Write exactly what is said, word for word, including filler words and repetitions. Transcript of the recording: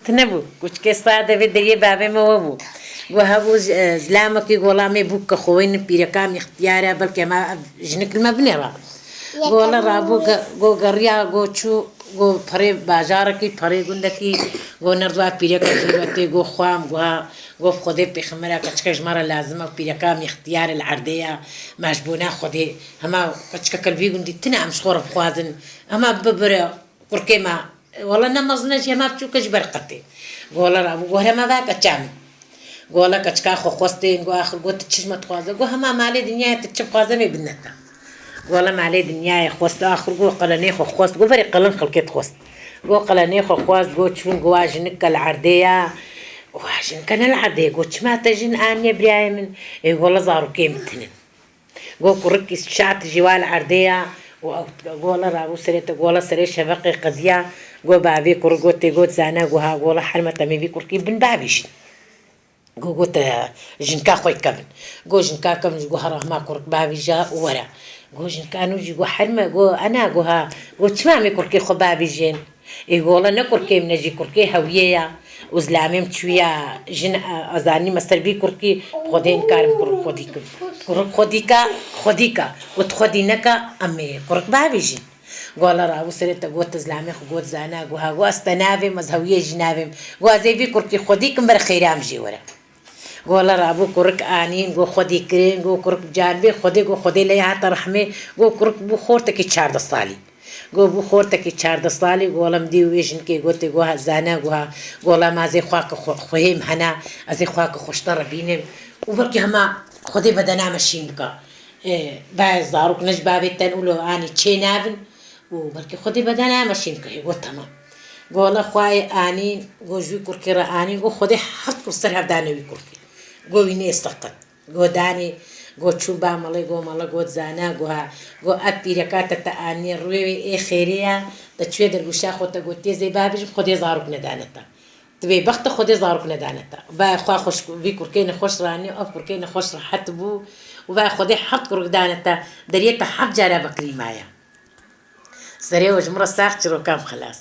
Nebû. Kuçikê sade vê deriyê bavê me we bû. Go hebû, e, zilamekî, gola me bû ke xweynin pîreka me îxtiyar e, belkî hema ev jinik li me binêra. Gola rabû, ge-, go geriya, go çû, go perê bajarekî, perê gundekî, go nerdiwa pîreka zûretê, go xwam, go ha, go bi Xwedê pêxemera keçike ji me re lazim e, pîreka me îxtiyar e li erdê ye, me ji bona Xwedê, hema keçikeke li vî gundî tune em ji xwe re bixwazin, hema bibire. Kurkê me, wela ne mezin e jî, hema biçûk e, ji ber qetê. Go wela rabû, go here me va keça min. Go wela keçika xwe xwestên, go axir go tu çi ji me dixwaze? Go hema malê dinyayê, tu çi bixwaze vê bidine te. Go wela malê dinyayê xwest, axir go qelenê xwe xwest, go verê qelen xelkê dixwest. Go qelenê xwe xwest, go çûn, go wa jinike li erdê ya. Wa jinike ne li erdê ye, go çima te jin aniye birayê min? Ê, go wela zarokê min tinin. Go kurikî şa tijî wa li erdê ya û ew, go wela rabû serê te, go wela serê şeveqê qediya, go bavê kurik go tê, got zana, go ha, go wela herme te me vî kurikî bin bavîjin. Go gote jinka xwe kevin. Go jinka kevin jî go hera hema kurik bavîja û were. Go jinka nû jî go herme, go ena, go ha, go çima me kurikê xwe bavîjên? Ê, go wela ne kurkê min e jî, kurkê hewiyê ya. Û zilamê min çûya jin, e, azanî me ser vî kurkî, bi Xwedê nikarim kurik xwedî kim. Kurik xwedîka, xwedîka. Û tu xwedî neka, em ê kurik bavîjin. Go wela rabû serê te, got zilamê xwe, got zana, go ha, go ez te navêm, ez hewiyê jî navêm. Go ez ê vî kurkî xwedî kim, bere xêra min jê were. Go wela rabû kurik anîn, go xwedî kirin, go kurik bi canibê Xwedê, go Xwedê lê hate rehmê, go kurik bû xortekî çardeh salî. Go bû xortekî çardeh salî, go wela min dî wê jinikê gotê, go ha, zana, go ha, go wela ma ez ê xwake xwe-, xwehê min hene, ez ê xwake xweşte re bînim. Û belkî hema Xwedê bedena me şîn bika. Ê, va zarok ne ji bavê te ne, wilo anî çê navin. Û belkî Xwedê bedena me şîn bike. Hê, go temam. Go wela xwayê anîn, go ji wî kurkê re anîn, go Xwedê heft kur ser hev dane wî kurkê. Go wî nê seqet. Go danê, go çûn ba malê, go mala got zana, go ha, go ev pîreka te te aniye rûyê wê ê xêrê ya, te çûye dergûşa xwe te gotiye zê bavêjim, Xwedê zarok nedane te. Tu bêbext e, Xwedê zarok nedane te. Va xwe xweş, vî kurkê nexweş ranî, ev kurkê nexweş rehet bû û va Xwedê heft kurk dane te, deriyê te heft cara bekirî maye. Serê we ji min re sax, çiroka min xilas.